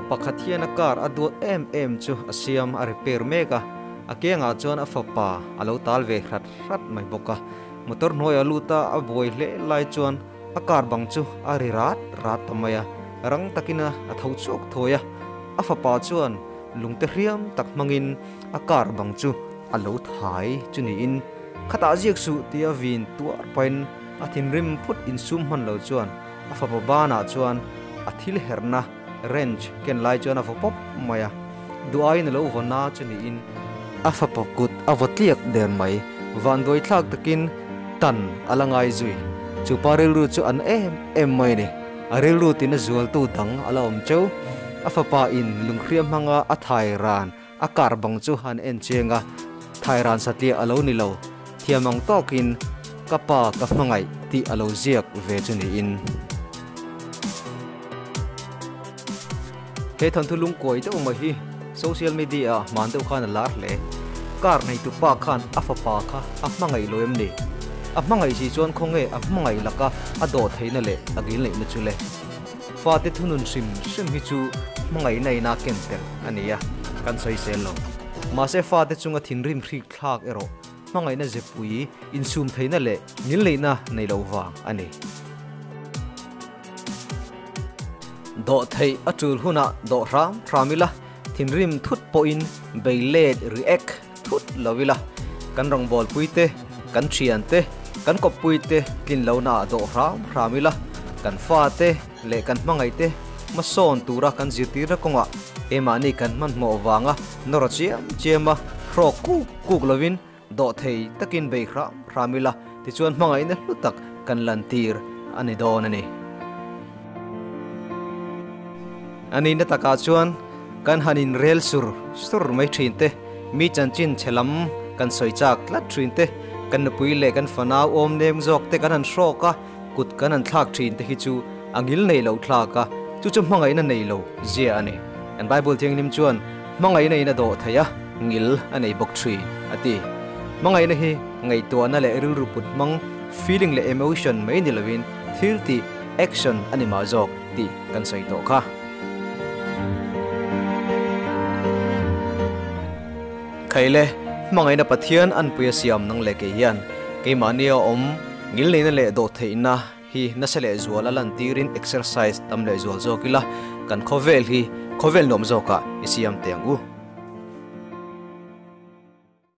pakhat hian a car a duat em em chu a siam a repair mek a, a kiangah chuan a fapa a lo tal ve hrat hrat mai bawk a. Motor hnuaiah lut a a buai hle lai chuan a car bang chu a ri rat rat ta mai a, rang takin a tho chhuak thawi a, a fapa chuan lungte hriam tak hmangin a car bang chu a lo thai chu niin khatah ziak suh tia vin tuar pahin a thinrim phut insum hman lo chuan a fapa banah chuan a thil herhna wrench ken lai chuan a vaw pawp mai a, duh aiin a lo vaw na chu niin a fapa kut a vaw tliak der mai. Vanduai thlak takin tan a la ngai zui. Chu pa rilru chu an em em mai a ni. A rilru tina zualtu dang a la awm cheu. A fapa in lunghriam hmanga a thai ran a kar bang chu han en chiang a, thai ran satliah a lo ni lo. Thiam ang tawkin ka pa ka hmangaih tih a lo ziak ve chu niin. He thawnthu lungkuai deuh mai hi social media ah hman deuh khan a lar hle. Car neitu pa khan a fapa kha a hmangaih lo em ni? A hmangaih si chuan khawnge a hmangaih laka a dawh theihna leh a gil neihna chu le? Fate thunun hrim hrim hi chu hmangaihna ina ken tel a ni a, kan sawi sel lo. Mahse fate chunga thinrim hrik thlak erawh hmangaihna zepui insum theihna leh ngilneihna nei loh vang a ni. Dawh theih a tul hunah dawh hram hram ila, thinrim thut pawhin bei let react thut lo ila, kan rawngbawlpui te, kan thian te, kan kawppui te tlin lohna ah dawh hram hram ila, kan fa te leh kan hmangaih te hmasawn tura kan zirtirna kawngah keimahni kan hmanhmawh vanga nawr chiam chiam a, hrawk kuk kuk lovin Dawh thei takin bei hram hram ila, tichuan hmangaihna hlu tak kan lantir a ni dawn a ni. A nihna takah chuan kan han inrel sur sur mai thin te, mi chanchin chhe lam kan sawi chak tlat thin te, kan nupui leh kan fanau awm nem zawk te kan han hrawk a, kut kan han thlak thin te hi chu a ngil nei lo thlak a, chu chu hmangaihna nei lo zia a ni. Kan Bible Thianghlim chuan hmangaihna in a dawh thei a, ngil a nei bawk thin, a ti. Hmangaihna hi ngaihtuahna leh rilru put hmang, feeling leh emotion mai ni lovin thil tih, action, a ni mah zawk tih kan sawi tawh kha. Khaile, hmangaihna Pathian anpui a siam nang leh kei hian keimahni a awm ngilneihna leh dawhtheihna hi nasa leh zual a lantirin exercise tam leh zual zawk ila kan khawvel hi khawvel nuam zawkah i siam teh ang u.